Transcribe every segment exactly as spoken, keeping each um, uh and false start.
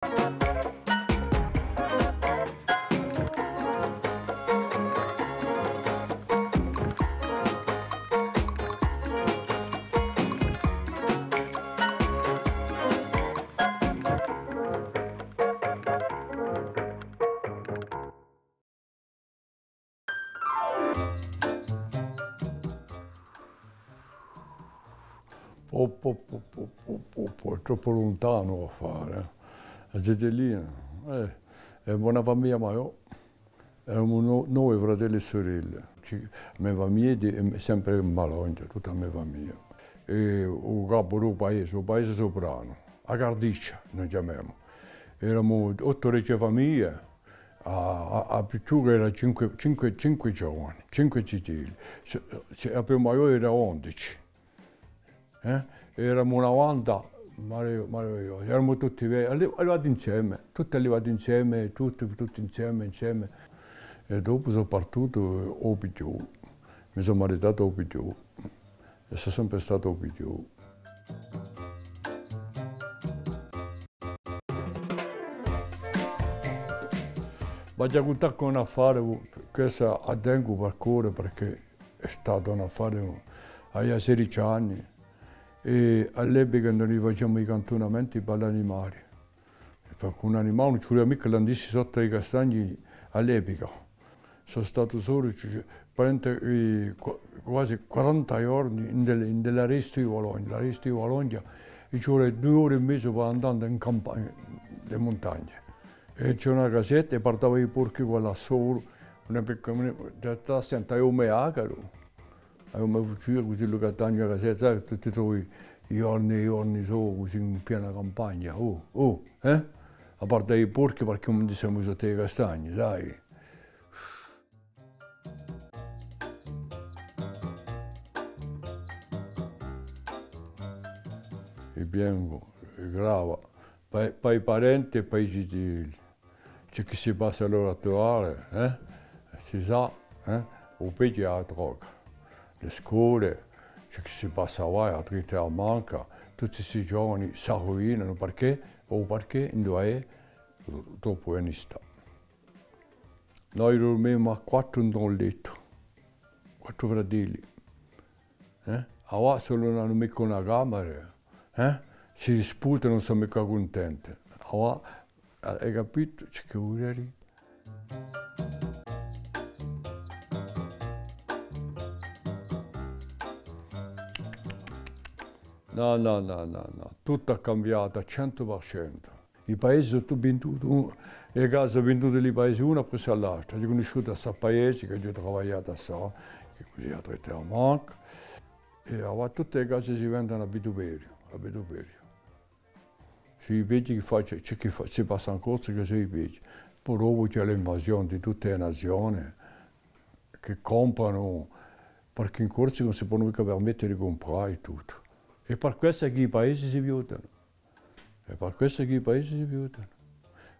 Po, po, po, po, po, po, po, hè troppu luntanu à fà, eh. A zitellina, eh, hè una famiglia maiò. Eramu no-, noi fratelli è surelle. Ci-, a me famiglia hè di, hè sempre in Balogna, tutta a me famiglia. È u capu di u paese, u paese supranu, a Cardiccia, noi chjamemu. Eramu ottu o dece famiglie, a, a, a più chjuca era cinque, cinque, cinque giovani, cinque zitelli. Se, se, a più maiò era ondeci. Eh? Eramu una banda marav-, maravigliosa, eramu tutti ve-, alli-, allivati inseme, tutti allivati inseme, tutti, tutti inseme, inseme. È dopu sò partutu à u Pighjolu, mi sò maritatu à u Pighjolu, è sò sempre statu à u Pighjolu. V'aghju da cuntà un affare, quessa a tengu par core, perchè hè statu un affare, avia sedici anni, è à l'epica noi faciamu i cantunamenti pà l'animali. È pà un animale ùn ci vulia micca l'andissi sottu à i castagni à l'epica. Sò statu solu, ci, quaranta, eh, qu-, quasi quaranta ghjorni in del-, in l'arrestu di Balogna. L'arrestu di Balogna, ci vole dui ore è mezu pà andà in campagna, in muntagna. È ci hè una casetta è guardava i porchi quallà solu, una piccola, senti, aghju u me acaru, aghju u me fucile, cusì lu cattagnu a casetta, sai, tù ti trovi ghjorni è ghjorni solu, cusì in piena campagna, oh, oh, eh? À guardà i porchi, perchè ùn ci semu sottu à i castagni, sai? Hè piena, hè grava, pà, pà i parenti è pà i zitelli. Ciò chì si passa à l'ora attuale, eh? Si sà, eh? U peghju hè a droga. E scole, ciò chì si passa avà, a dritta è a manca, tutti sti giovani s'arruinanu, perchè? O perchè induva hè? Troppu in sta. Noi durmiamu à quattru in un lettu, quattru fratelli. Eh? Avà sò ùn anu micca una camera, eh? Si disputanu, ùn sò micca cuntenti. Avà, eh, hai capitu ciò chì vulia dì? Nò, nò, nò, nò, nò. Tuttu hà cambiatu à centu par centu. I paesi sò tutti vinduti, un-, e case sò vindute di paesi unu appressu à l'altru. Aghju cunnisciutu assai paesi, chì aghju travagliatu assai, chì cusì a dritta è a manca. È avà tutte e case si vendenu à vituperiu, à vituperiu. Sò i peghji chì face, ciò chì fa-, si passa in Corsica, sò i peghji. Po dopu ci hè l'invasione di tutte e nazione chì compranu, perchè in Corsica ùn si ponu micca permette di cumprà è tuttu. Hè per quessa chì i paesi si viutanu. Hè per quessa chì i paesi si viutanu.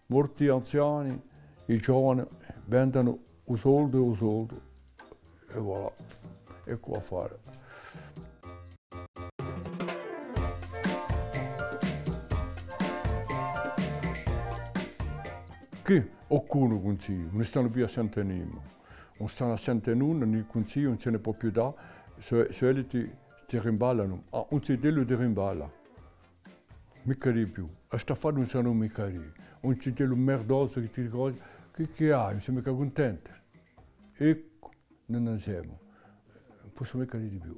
Morti anziani, i giovani vendenu u soldu è u soldu. È voilà. Eccu l'affare. Chì, o cù u cunsigliu, ùn stanu più à sente nimu. Ùn stanu à sente nunda, in cunsigliu ùn si ne pò più dà, sò, sò elli ti, ti rimballanu. Ah, un zitellu ti rimballa. Micca di più. À st'affari ùn sanu micca dì. Un zitellu merdosu chì ti dice, chì, chì hai, ùn sì micca cuntenti. Eccu, noi ùn semu. Ùn possu micca dì di più.